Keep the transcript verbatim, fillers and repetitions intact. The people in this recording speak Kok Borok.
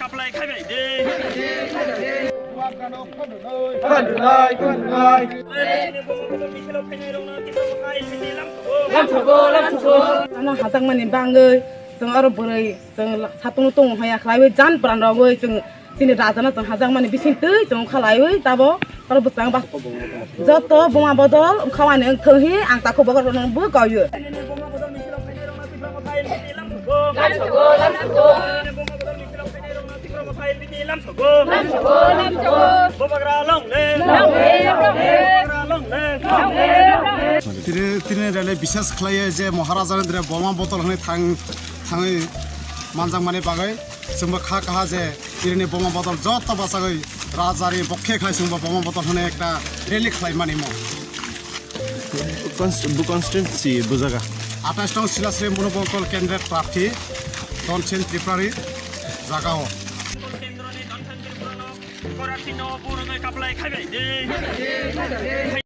Apply khai bai de. Ano hajakmani bangwi chwng oro bwrwi chwng satung tongo haya khlaiwi jan pran rogwi chwng chini rajano chwng hajakmani bising twi chwng khalaiwi tabo oro bwchang ba joto buma bodol wngkhawani wngthangwi ang takhuk bokorokno bo kaio. Tini, tini rele bisas khlaiye je Maharaja Rajendra boma botol hwnwi thang, thangwi manjakmani bagwi chwngbo kha kaha je tini boma botol joto bachagwi Rajani bokhe khai chwngbo boma botol hwnwi ekta rally khlaimani mo. Const-, bu constituency bu jaga? Atais tong Silasri Monobongkol candidate prarthi Donsen Tripurari jagao.